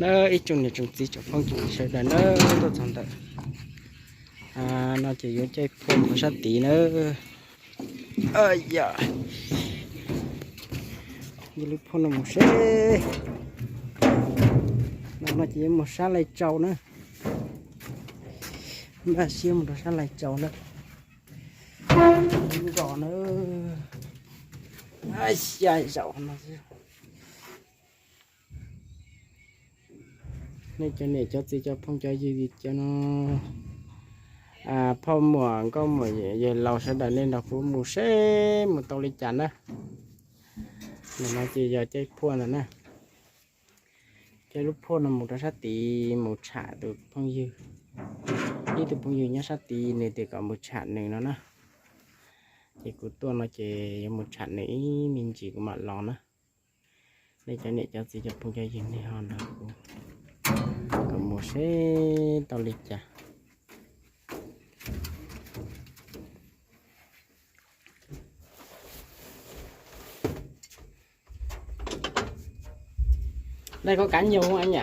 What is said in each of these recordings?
Ib tsoom niam tsoom txiv tsoom phooj tsoom ywg sawv daws na, tuaj txog ntawm no ces yuav caij phuaj mus sab tid na. Yog, caij lub phuaj no mus seb. No ces yuav mus sab Lai Tsau na. Npaj siab mus rau sab Lai Tsau na. Lub zos na, xya zaum no xwb. Nej cov niam cov txiv cov phooj cov ywg cov no, phauj muam nkauj muam yawg laus sawv daws, nej nrog kuv mus seb mus tau li cas na. Ntawm no ces yog caij phuaj ntawm na. Caij lub phuaj no mus rau sab tid mus tsham tus phooj ywg. Ib tug phooj ywg nyob sab tid nws tias kom mus tsham nws no na. Ces kuv tuaj no ces yuav mus tsham nws ib me ntsis kuv mam los na. Nej cov niam cov txiv cov phooj cov ywg nej ho nrog kuv, kuv mus seb tau li cas. Đây có cá nhiều không anh nhỉ?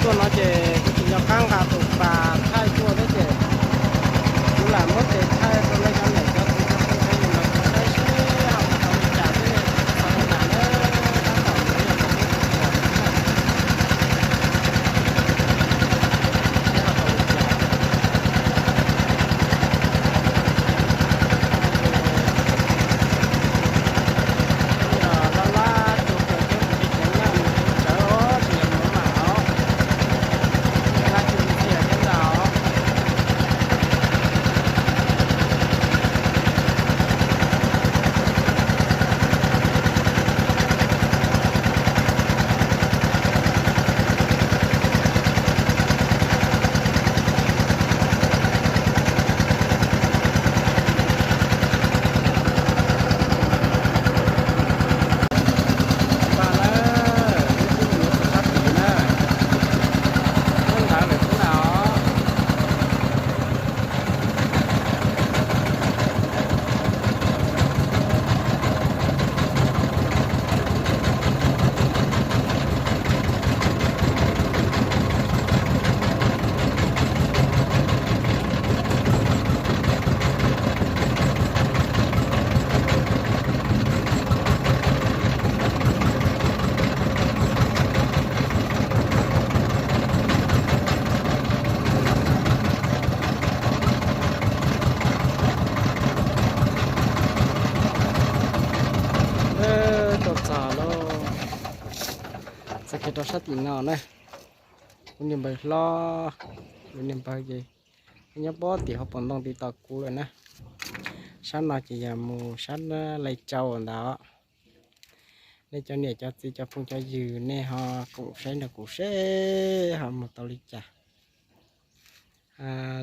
Tuaj no ces kuv tsis nco qab nqa tus pas thaij tuaj thiab ces kuv lam muab tes thaij rau nej cov niam cov txiv cov phooj cov ywg los saib seb ho mus tau li cas thiab nej txhob xav li cas na. Tab tom mus yog tau peb puas tuam na. Seb ho tau li cas. Lab lab tsuag kawg thiab mus tsis ceev na, mus tsis tawv os, tsis yog mus mam os. Lab tsuag ntxhias thiab ntag os. Ntag na, lub kub mus yuav tus sab tid na, lub ntawd lawm xwb na os. Tau txog lawm, txog kiag rau sab tim no na. Kuv niag npawg hlob, kuv niag npawg ces nyob pem tim hauv paus ntoo tim tos kuv lawm na. Sab no ces yog mus sab Lai Tsau ntawd. Nej cov niam cov txiv cov phooj cov ywg nej ho koom saib nrog kuv seb ho mus tau li cas.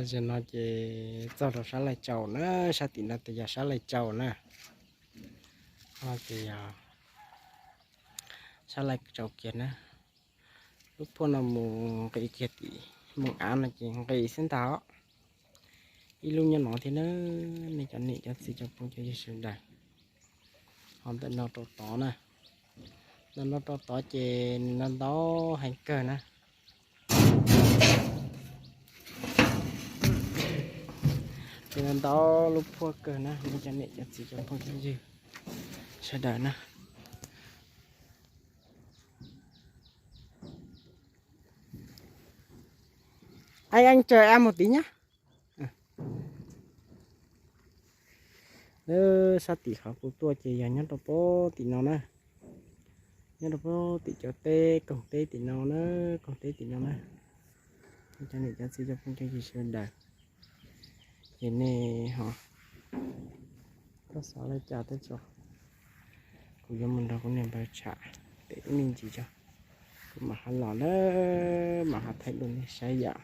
Zaum no ces txog rau sab Lai Tsau na, sab tim no ces yog sab Lai Tsau na. Ho ces yog sab Lai Tsau kiag na. Lub phuaj no mus nqis kiag tim Moos Av no ces nqis xwb ntag. Ib lub nyob no thiab na, nej cov niam cov txiv cov phooj cov ywg sawv daws. Ho ntawm no rau tod na, ntawm no rau tod ces nws ntau ntau heev kawg na. Ces ntau ntau lub phuaj kawg na, nej cov niam cov txiv cov phooj cov ywg sawv daws na. Anh, anh chờ em một tí nhá. Lawv sab tim qhov kuv tuaj ces yog nyob rau pem tim no na. Nyob rau pem tim cov teb koog teb tim no na, koog teb tim no na. Cov niam cov txiv cov phooj cov ywg sawv daws, ces nej ho txhob xav li cas thiab tso. Kuv yuav mus nrog kuv niag npawg tsham pem ib me ntsis tso, kuv mam ho los na, mam ho thaij dua nej saib yom.